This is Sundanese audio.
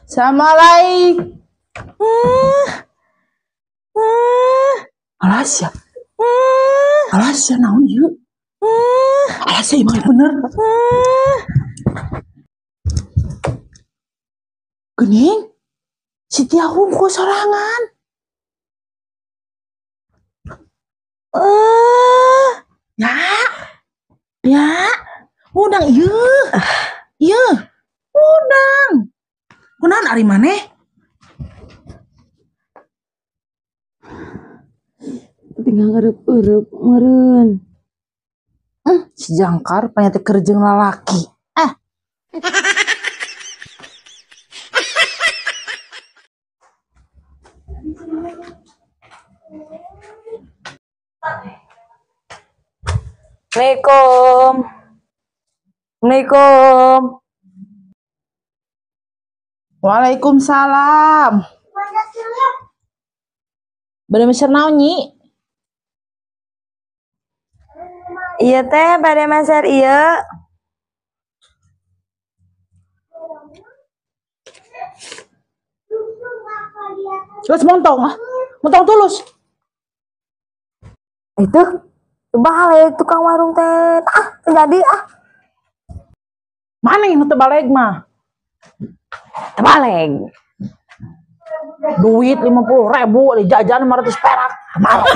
Assalamualaikum. Alas ya. Alas ya naon ieu? Alas ya emang bener. Geuning. Si Tia hungkul sorangan. Ya. Ya. Udang ieu. Ieu. Udang. Kunaon ari maneh? Tinggal ngereup-eureub meureun. Si jangkar panyate keur jeung lalaki. Ah. Assalamualaikum. Assalamualaikum. Waalaikumsalam. Bade meser naon Nyi? Iya teh bade meser ieu. Terus montong ah. Montong tulus. Itu balik tukang warung teh. Ah, terjadi ah. Mana yang teu baleg mah? Tebaleg. Duit 50.000, jajan 500 perak. Marah.